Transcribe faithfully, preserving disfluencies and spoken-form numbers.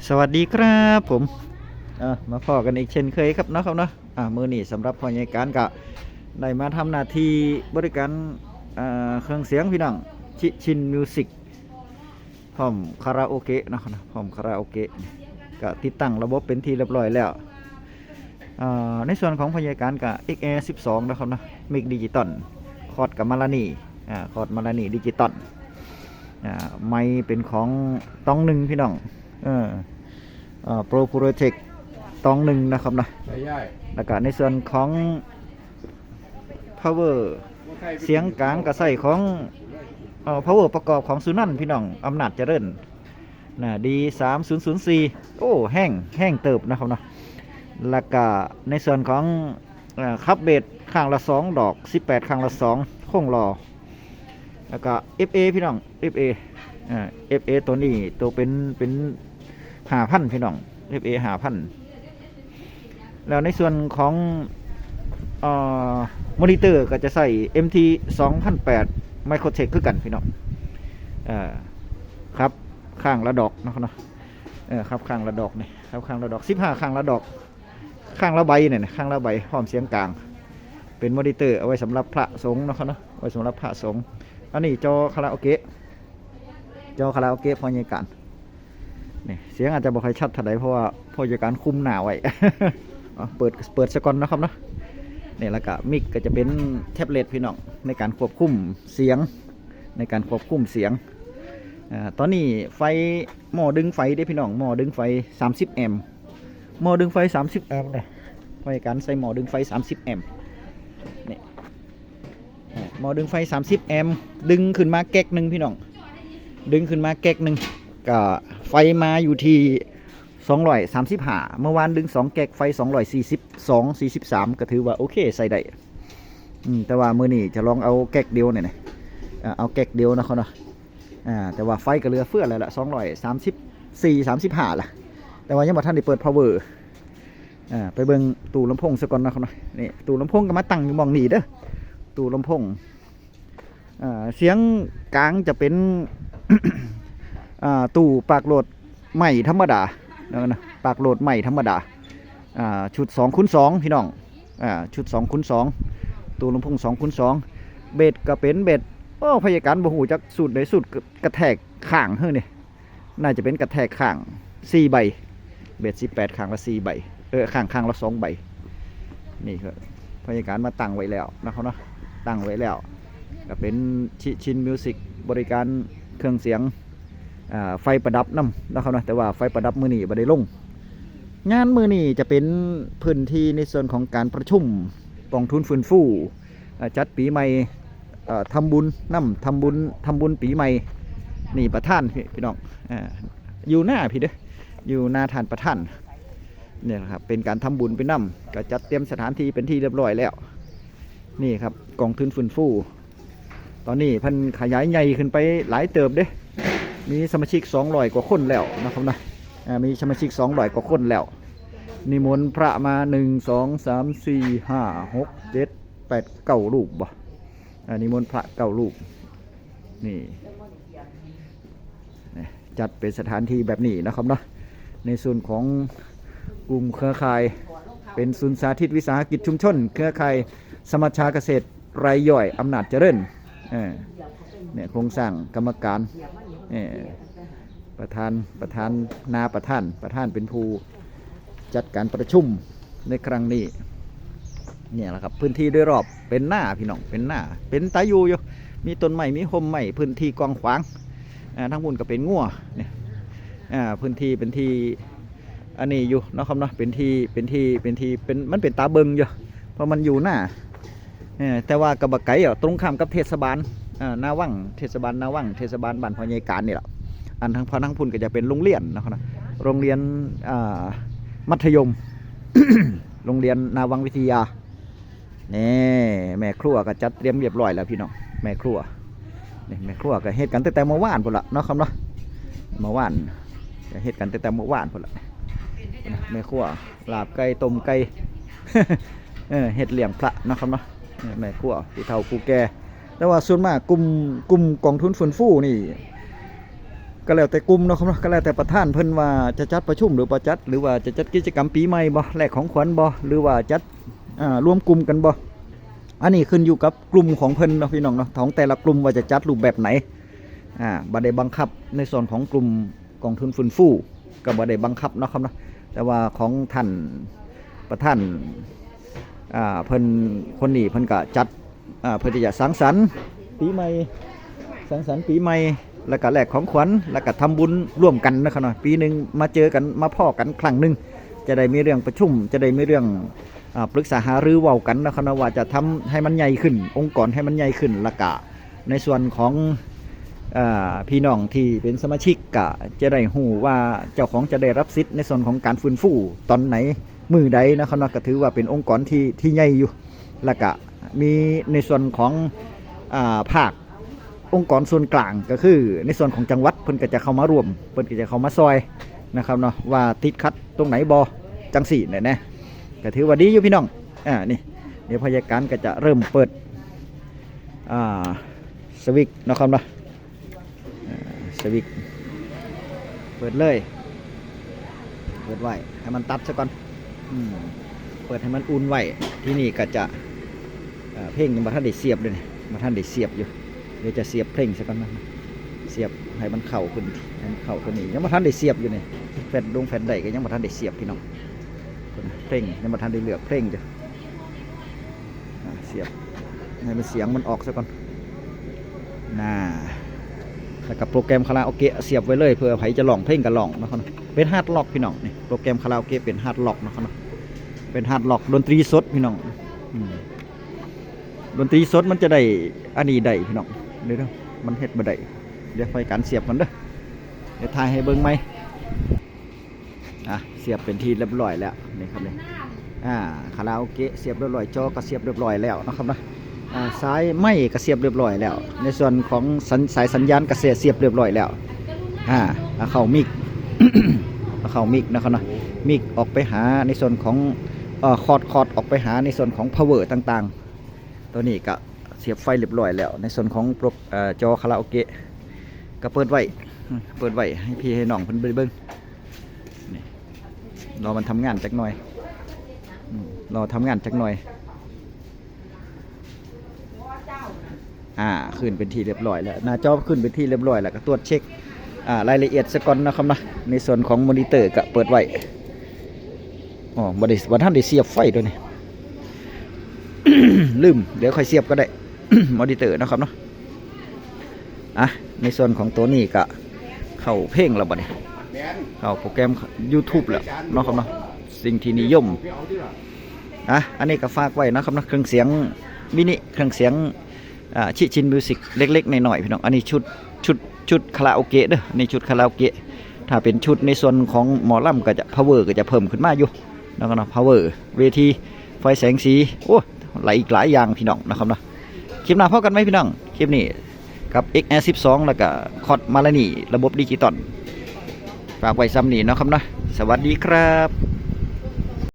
สวัสดีครับผม เอ่อมาพ้อกันอีกเช่นเคยครับเนาะครับเนาะ อ่ามื้อนี้สำหรับพ่อใหญ่การก็ได้มาทำหน้าที่บริการ อ่าเครื่องเสียงพี่น้อง ชิชินมิวสิก พร้อมคาราโอเกะเนาะครับเนาะ พร้อมคาราโอเกะ ก็ติดตั้งระบบเป็นที่เรียบร้อยแล้ว อ่าในส่วนของพ่อใหญ่การก็ เอ็กเอ สิบสอง นะครับเนาะ มิกดิจิตอล คอร์ดกับมาลานี อ่าคอร์ดมาลานีดิจิตอล อ่าไมค์เป็นของตองหนึ่งพี่น้อง เออ เอ่อ Pro Purotech ตองหนึ่ง นะครับนะ ไม่ใช่ แล้วก็ในส่วนของ power เสียงกลางก็ใส่ของ เอ่อ power ประกอบของสุนันท์พี่น้อง อำนาจเจริญ นะ ดี สามศูนย์ศูนย์สี่ โอ้แห้งแห้งเติบนะครับเนาะ แล้วก็ในส่วนของ อ่าคับเบสข้างละสองดอก สิบแปด ข้างละสอง โค้งหล่อ แล้วก็ เอฟเอ พี่น้อง เอฟเอ อ่า เอฟเอ ตัวนี้ตัวเป็นเป็น ห้าพัน พี่น้อง เอฟเอ ห้าพัน แล้วในส่วนของ เอ่อ มอนิเตอร์ก็จะใส่ เอ็มที สองพันแปด Microtech คือกันพี่น้อง เอ่อ ครับ ข้างละดอกเนาะเนาะ เออ ครับ ข้างละดอกนี่ ครับ ข้างละดอก สิบห้า ข้างละดอก ข้างละใบเนี่ยนะ ข้างละใบ พร้อมเสียงกลาง เป็นมอนิเตอร์เอาไว้สำหรับพระสงฆ์เนาะครับเนาะ ไว้สำหรับพระสงฆ์ อันนี้จอคาราโอเกะ จอคาราโอเกะพ่อใหญ่การ นี่ เสียงอาจจะบ่ค่อยชัดเท่าใด เพราะว่าพ่อใหญ่การคุมหน้าไว้ เอาเปิด เปิดซะก่อนนะครับเนาะ นี่ แล้วก็มิกก็จะเป็นแท็บเล็ตพี่น้อง ในการควบคุมเสียง ในการควบคุมเสียง อ่า ตอนนี้ไฟ หม้อดึงไฟเด้พี่น้อง หม้อดึงไฟ สามสิบ แอมป์ หม้อดึงไฟ สามสิบ แอมป์เนี่ย พ่อใหญ่การใส่หม้อดึงไฟ สามสิบ แอมป์ นี่ อ่า หม้อดึงไฟ สามสิบ แอมป์ ดึงขึ้นมาแก๊กหนึ่งพี่น้อง ดึงขึ้นมาแก๊กหนึ่ง ก็ไฟมาอยู่ที่ สองร้อยสามสิบห้า เมื่อวานดึงสองแก๊กไฟ สองร้อยสี่สิบสอง สี่สิบสาม ก็ถือว่าโอเคใส่ได้ อืม แต่ว่ามื้อนี้จะลองเอาแก๊กเดียวเนี่ยนะ อ่า เอาแก๊กเดียวนะเขาเนาะ อ่า แต่ว่าไฟก็เหลือเฟือแล้วล่ะ สองร้อยสามสิบสี่ สามสิบห้า ล่ะ แต่ว่ายังบ่ทันได้เปิด power อ่า ไปเบิ่งตู้ลำโพงซะก่อนนะครับเนาะ นี่ ตู้ลำโพงก็มาตั้งอยู่หม่องนี้เด้อ ตู้ลำโพง อ่า เสียงกลางจะเป็น อ่า ตู้ปากโหลดไม้ธรรมดา แล้วนะ ปากโหลดไม้ธรรมดา อ่า ชุด สองคูณสอง พี่น้อง อ่า ชุด สองคูณสอง ตู้ลำโพง สองคูณสอง เบสก็เป็นเบส โอ้ พ่อใหญ่การบ่ฮู้จักสูตรใดสูตรกระแทกข้างเฮ้ยนี่ น่าจะเป็นกระแทกข้าง สี่ ใบ เบส สิบแปด ข้างละ สี่ ใบ เออ ข้าง ข้างละ สอง ใบ นี่ครับ พ่อใหญ่การมาตั้งไว้แล้วนะครับเนาะ ตั้งไว้แล้ว ก็เป็นชิชินมิวสิก บริการเครื่องเสียง อ่า ไฟประดับนำนะครับเนาะ แต่ว่าไฟประดับมื้อนี้บ่ได้ลง งานมื้อนี้จะเป็นพื้นที่ในส่วนของการประชุมกองทุนฟื้นฟู อ่า จัดปีใหม่ เอ่อ ทำบุญนำ ทำบุญ ทำบุญปีใหม่ นี่ประธานพี่ พี่น้อง อ่า อยู่หน้าพี่เด้อ อยู่หน้าท่านประธาน เนี่ยนะครับ เป็นการทำบุญไปนำ ก็จัดเตรียมสถานที่เป็นที่เรียบร้อยแล้ว นี่ครับ กองทุนฟื้นฟู ตอนนี้เพิ่นขยายใหญ่ขึ้นไปหลายเติบเด้ มีสมาชิก สองร้อย กว่าคนแล้วนะครับนะ อ่า มีสมาชิก สองร้อย กว่าคนแล้ว นิมนต์พระมา หนึ่ง สอง สาม สี่ ห้า หก เจ็ด แปด เก้า รูปบ่ อ่า นิมนต์พระ เก้า รูป นี่ นี่ จัดเป็นสถานที่แบบนี้นะครับเนาะ ในส่วนของกลุ่มเครือข่าย เป็นศูนย์สาธิตวิสาหกิจชุมชน เครือข่ายสมัชชาเกษตรรายย่อยอำนาจเจริญ เออ เนี่ย โครงสร้างกรรมการ เออ ประธาน ประธาน นาประธาน ประธานเป็นผู้จัดการประชุมในครั้งนี้ เนี่ยแหละครับ พื้นที่โดยรอบเป็นนาพี่น้อง เป็นนา เป็นตาอยู่อยู่ มีต้นไม้ มีฮ่มไม้ พื้นที่กว้างขวาง อ่า ทั้งบุญก็เป็นงัว เนี่ย อ่า พื้นที่เป็นที่ อันนี้อยู่เนาะครับเนาะ เป็นที่ เป็นที่ เป็นที่ เป็น มันเป็นตาเบิ่งอยู่ เพราะมันอยู่นา เออ แต่ว่าก็บ่ไกลอ่ะ ตรงข้ามกับเทศบาล อ่า นาวัง เทศบาลนาวัง เทศบาลบ้านพ่อใหญ่การนี่แหละ อันทางพอทางพุ่นก็จะเป็นโรงเรียนนะครับเนาะ โรงเรียน อ่า มัธยม โรงเรียนนาวังวิทยา นี่ แม่ครัวก็จัดเตรียมเรียบร้อยแล้วพี่น้อง แม่ครัว นี่ แม่ครัวก็เฮ็ดกันตั้งแต่เมื่อวานพุ่นละเนาะครับเนาะ เมื่อวาน ก็เฮ็ดกันตั้งแต่เมื่อวานพุ่นละ แม่ครัว ลาบไก่ ต้มไก่ เออ เฮ็ดเลี้ยงพระเนาะครับเนาะ เออ แม่ครัว ผู้เฒ่าผู้แก่ แต่ว่าส่วนมากกลุ่ม กลุ่มกองทุนฟื้นฟูนี่ ก็แล้วแต่กลุ่มเนาะครับเนาะ ก็แล้วแต่ประธานเพิ่นว่าจะจัดประชุมหรือบ่จัด หรือว่าจะจัดกิจกรรมปีใหม่บ่ แลกของขวัญบ่ หรือว่าจัด อ่า รวมกลุ่มกันบ่ อันนี้ขึ้นอยู่กับกลุ่มของเพิ่นเนาะพี่น้องเนาะ ของแต่ละกลุ่มว่าจะจัดรูปแบบไหน อ่า บ่ได้บังคับในส่วนของกลุ่มกองทุนฟื้นฟู ก็บ่ได้บังคับเนาะครับเนาะ แต่ว่าของท่านประธาน อ่า เพิ่นคนนี้เพิ่นก็จัด อ่า เพื่อที่จะสังสรรค์ปีใหม่ สังสรรค์ปีใหม่ แล้วก็แลกของขวัญ แล้วก็ทำบุญร่วมกันนะครับเนาะ ปีหนึ่งมาเจอกัน มาพ้อกันครั้งหนึ่ง จะได้มีเรื่องประชุม จะได้มีเรื่อง อ่า ปรึกษาหารือเว้ากันนะครับเนาะ ว่าจะทำให้มันใหญ่ขึ้น องค์กรให้มันใหญ่ขึ้น แล้วก็ในส่วนของ อ่า พี่น้องที่เป็นสมาชิกก็จะได้ฮู้ว่าเจ้าของจะได้รับสิทธิ์ในส่วนของการฟื้นฟูตอนไหน มื้อใดนะครับเนาะ ก็ถือว่าเป็นองค์กรที่ ที่ใหญ่อยู่ แล้วก็มีในส่วนของ อ่า ภาคองค์กรส่วนกลาง ก็คือในส่วนของจังหวัด เพิ่นก็จะเข้ามาร่วม เพิ่นก็จะเข้ามาซอยนะครับเนาะ ว่าติดขัดตรงไหนบ่ จังซี่แหละนะ ก็ถือว่าดีอยู่พี่น้อง อ่า นี่ เดี๋ยวพยาการก็จะเริ่มเปิด อ่า สวิตช์นะครับเนาะ อ่า สวิตช์ เปิดเลย เปิดไว้ ให้มันตัดซะก่อน อืม เปิดให้มันอุ่นไว้ ที่นี่ก็จะ เอ่อ เพลงยังบ่ทันได้เสียบเลยนี่ บ่ทันได้เสียบอยู่ เดี๋ยวจะเสียบเพลงซะก่อนนะ เสียบให้มันเข้าขึ้น ให้มันเข้าตัวนี้ ยังบ่ทันได้เสียบอยู่นี่ แฟลชดงแฟลชไดรฟ์ก็ยังบ่ทันได้เสียบพี่น้อง เพลงยังบ่ทันได้เลือกเพลงจ้ะ อ่า เสียบ ให้มันเสียงมันออกซะก่อน น่า แล้วก็โปรแกรมคาราโอเกะเสียบไว้เลย เพื่อใครจะร้องเพลงก็ร้องนะครับ เป็นฮาร์ดร็อกพี่น้อง นี่โปรแกรมคาราโอเกะเป็นฮาร์ดร็อกนะครับ เป็นฮาร์ดร็อก ดนตรีสดพี่น้อง อืม ดนตรีสดมันจะได้ อันนี้ได้พี่น้อง เดี๋ยวๆ มันเฮ็ดบ่ได้ เดี๋ยวพยาการเสียบก่อนเด้อ เดี๋ยวถ่ายให้เบิ่งใหม่ อ่ะ เสียบเป็นที่เรียบร้อยแล้ว นี่ครับนี่ อ่า คาราโอเกะเสียบเรียบร้อย จอก็เสียบเรียบร้อยแล้วนะครับนะ อ่า สายไมค์ก็เสียบเรียบร้อยแล้ว ในส่วนของสัญ- สายสัญญาณก็เสีย- เสียบเรียบร้อยแล้ว อ่า เอาเข้ามิก เอาเข้ามิกนะครับนะ มิกออกไปหาในส่วนของ เอ่อ คอร์ด- คอร์ดออกไปหาในส่วนของ power ต่างๆ ตัวนี้ก็เสียบไฟเรียบร้อยแล้ว ในส่วนของโปร- เอ่อ จอคาราโอเกะ ก็เปิดไว้ เปิดไว้ให้พี่ให้น้องเพิ่นเบิ่ง นี่ รอมันทำงานจักหน่อย อืม รอทำงานจักหน่อย อ่า ขึ้นเป็นที่เรียบร้อยแล้ว หน้าจอขึ้นเป็นที่เรียบร้อยแล้ว ก็ตรวจเช็ค อ่า รายละเอียดซะก่อนนะครับนะ ในส่วนของมอนิเตอร์ก็เปิดไว้ อ๋อ บ่ได้- บ่ทันได้เสียบไฟตัวนี้ ลืม เดี๋ยวค่อยเสียบก็ได้ มอนิเตอร์นะครับเนาะ อ่ะ ในส่วนของตัวนี้ก็เข้าเพลงแล้วบัดนี้ เข้าโปรแกรม YouTube แล้วเนาะครับเนาะ สิ่งที่นิยม อ่ะ อันนี้ก็ฝากไว้นะครับเนาะ เครื่องเสียงมินิ เครื่องเสียง อ่า ชิชินมิวสิก เล็กๆ น้อยๆ พี่น้อง อันนี้ชุด- ชุด- ชุดคาราโอเกะเด้อ นี่ชุดคาราโอเกะ ถ้าเป็นชุดในส่วนของหมอลำก็จะ power ก็จะเพิ่มขึ้นมาอยู่นะครับเนาะ power เวที ไฟแสงสี โอ้ หลาย- อีกหลายอย่างพี่น้องนะครับเนาะ คลิปหน้าพบกันไหมพี่น้อง คลิปนี้กับ เอ็กแอร์สิบสอง แล้วก็คอร์ดมาลานี่ ระบบดิจิตอล ฝากไว้ซ้ำนี้เนาะครับเนาะ สวัสดีครับ